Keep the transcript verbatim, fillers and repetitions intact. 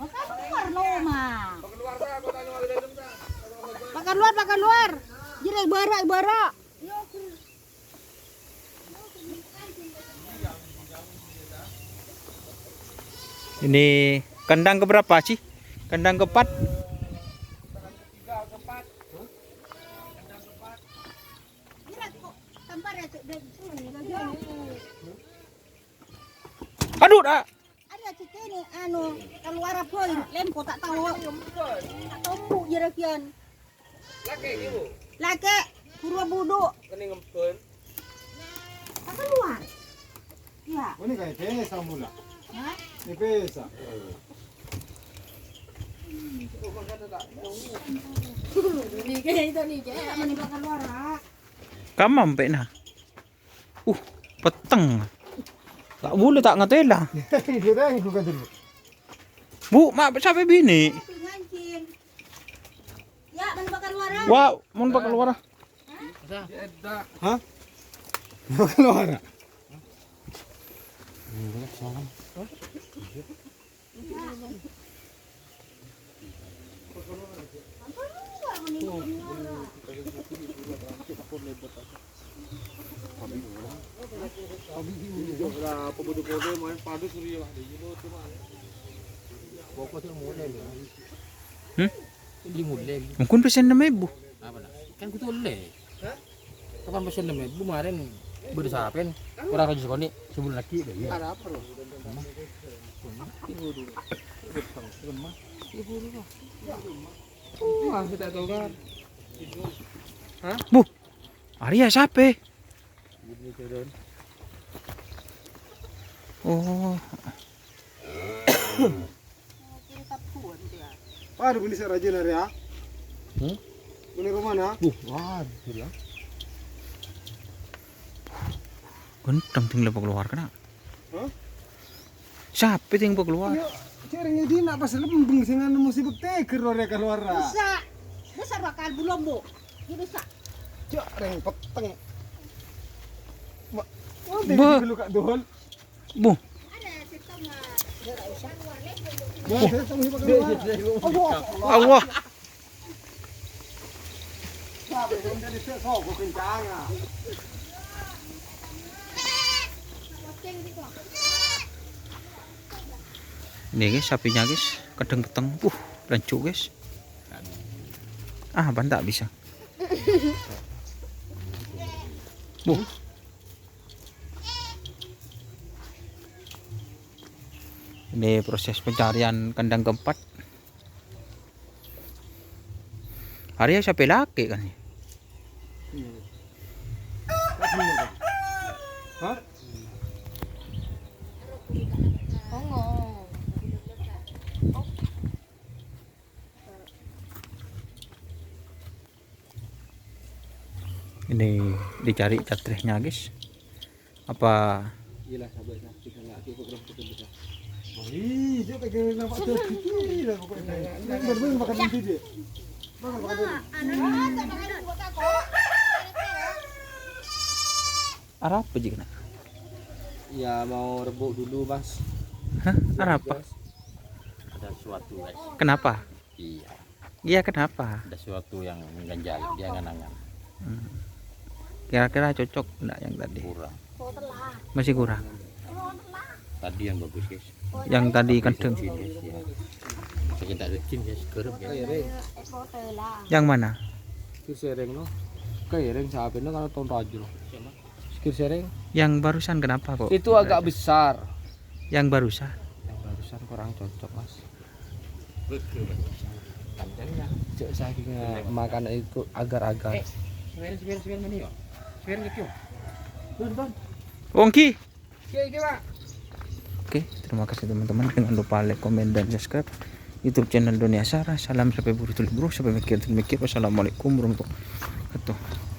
Pakeluar, no, ma. Pakeluar, pakeluar. Jere, bara, bara. Ini kandang keberapa sih? Kandang keempat? Aduh, dah. Ada cicene, anu, keluar apa ini? Lempo tak tahu. Tak tahu, Bu, jerakian. Laki, Bu. Laki, pura buduk. Kene ngempun. Tak keluar. Ya. Oh, ini kayak pesa mula. Hah? Ini pesa. Ini kayak itu nih, kayak. Mana bakal keluar, ah? Kamam, Pak, nah. Uh, peteng. Tak boleh tak ngatela. Direnggu kan dulu. Bu, ma' sampe bini. Ya, mon bakal luar. Wah, mon bakal luar. Hah? Bakal luar. Hmm? Mungkin pesen ennem ebu. Apa, Nak? Kan kudu olle. Kapan pesen ennem ebu kemarin? Buru sapen. Kurang rajin sekali. Sebulan lagi dah, ya. Ada apa, lo? Ibu dulu. Ibu dulu. Wah, kita tahu kan. Hah? Bu, Arya siapa? Ini turun. Oh. Ada bini saya rajin hari ya. Hmm? Bini rumah na? Buh, waduh ya. Ganteng tinggal keluar kena. Hah? Siapa yang mau keluar? Iya, cering ini nak pas lembeng sing anu musibah teger ora keluar. Bisa. Bisa bakal belum, Bu. Ini bisa. Cok reng peteng. Mak, oh, Bah. Dulu Kak Dohol. Bu. Nah, saya tunggu di belakang. Allah. Allah. Ini guys, sapinya guys, kadang peteng, uh, lanjut guys. Ah, apa tak bisa? Bu. Ini proses pencarian kandang keempat. Arya siapa lagi kan? Hah? Ini dicari catrehnya, guys. Apa? Iyalah, sabar, sabar. Kita nggak, kita belum, kita bisa. Wah, iya, dia kayak nampak tuh. Gila, pokoknya. Ini bener-bener makan inti dia. Makan, makan. Arapa jikna? Ya, mau rebuk dulu, Mas. Hah? Arapa? Ada sesuatu, guys. Kenapa? Iya. Iya, kenapa? Ada sesuatu yang mengganjal, dia nganangan. Hmm. Kira-kira cocok nggak yang tadi? Kurang. Masih kurang? Tadi yang bagus, guys. Yang tadi kandeng? Jin, guys, ya. Saya tak ada jin, guys. Gerem, guys. Yang mana? Itu sereng, no. Kayak reng siapa, no? Kalau tahun rajin. Sekir sereng. Yang barusan kenapa kok? Itu agak besar. Yang barusan? Yang barusan kurang cocok, Mas. Cek saking, eh, makan itu agar-agar. Eh, sewer, sewer, sewer mana ya? Sewer gitu. Don, don. Wongki. Oke, oke, Pak. Oke, terima kasih teman-teman. Jangan lupa like, komen, dan subscribe YouTube channel Dunia Sara. Salam sampai buru dulu, bro. Sampai mikir, mikir. Wassalamualaikum warahmatullahi wabarakatuh.